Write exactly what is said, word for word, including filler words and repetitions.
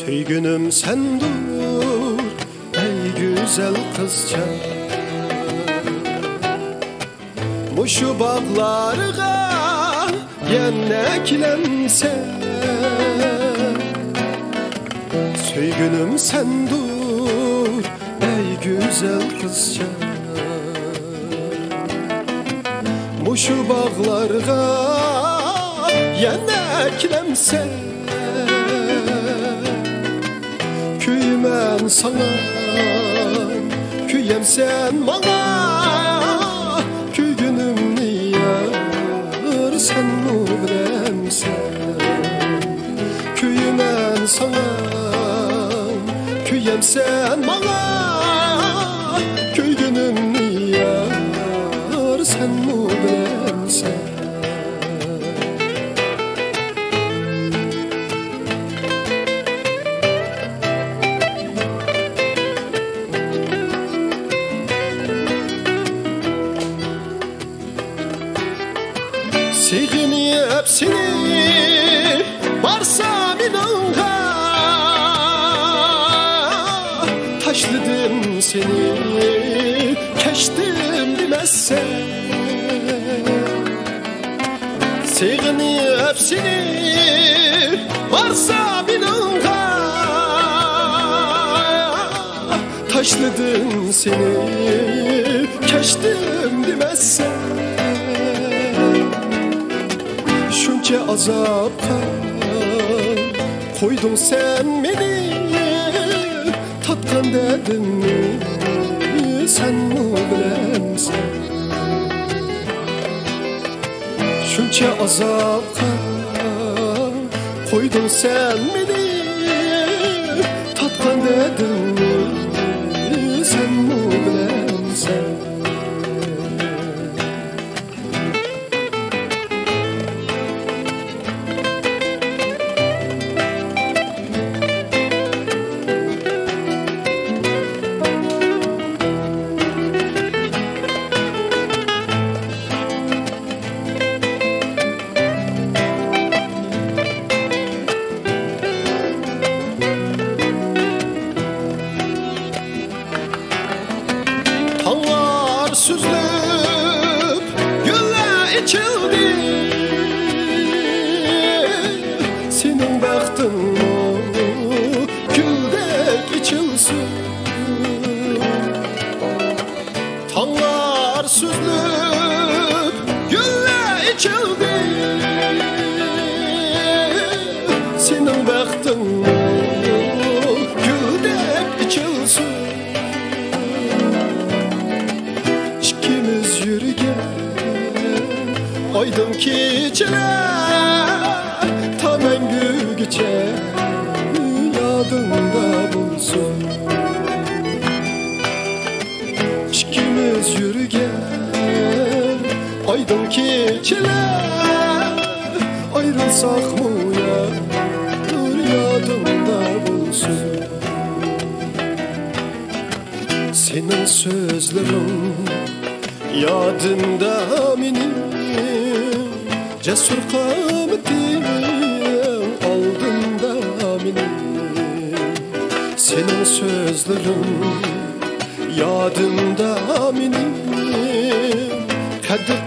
سۆيگۈنۈم سەندۇر، ئەي گۈزەل قىزچاق. مۇشۇ باغلارغا يەنە كېلەمسەن؟ سۆيگۈنۈم سەندۇر، ئەي گۈزەل قىزچاق. مۇشۇ باغلارغا يەنە كېلەمسەن؟ كۆيىمەن ساڭا، كۆيەمسەن ماڭا، كۆيگىنىمنى يار سەنمۇ بىلەمسەن؟ كۆيىمەن ساڭا، كۆيەمسەن ماڭا، كۆيگىنىمنى يار سەنمۇ بىلەمسەن؟ سېغىنىپ سېنى بارسام يېنىڭغا، تاشلىدىم سېنى، كەچتىم دېمەسسەن. سېغىنىپ سېنى بارسام يېنىڭغا، تاشلىدىم سېنى، كەچتىم دېمەسسەن. شۇنچە ئازابقا قويدۇڭ سەن مېنى، تارتقان دەردىمنى سەنمۇ بىلەمسەن؟ شۇنچە ئازابقا قويدۇڭ سەن مېنى، تارتقان دەردىمنى سەنمۇ بىلەمسەن؟ تاڭلار سۈزۈلۈپ، گۈللەر ئېچىلدى. سېنىڭ بەختىڭمۇ گۈلدەك ئېچىلسۇن. تاڭلار سۈزۈلۈپ، گۈللەر ئېچىلدى. سېنىڭ بەختىڭمۇ گۈلدەك ئېچىلسۇن. ئىككىمىز يۈرگەن ئايدىڭ كېچىلەر تا مەڭگۈگىچە يادىڭدا بولسۇن. ئىككىمىز يۈرگەن ئايدىڭ كېچىلەر، ئايرىلساقمۇ يار يادىڭدا بولسۇن. سېنىڭ سۆزلىرىڭ يادىمدا مېنىڭ، جەسۇر قامىتىڭ ئالدىمدا مېنىڭ. سېنىڭ سۆزلىرىڭ يادىمدا مېنىڭ، قەددى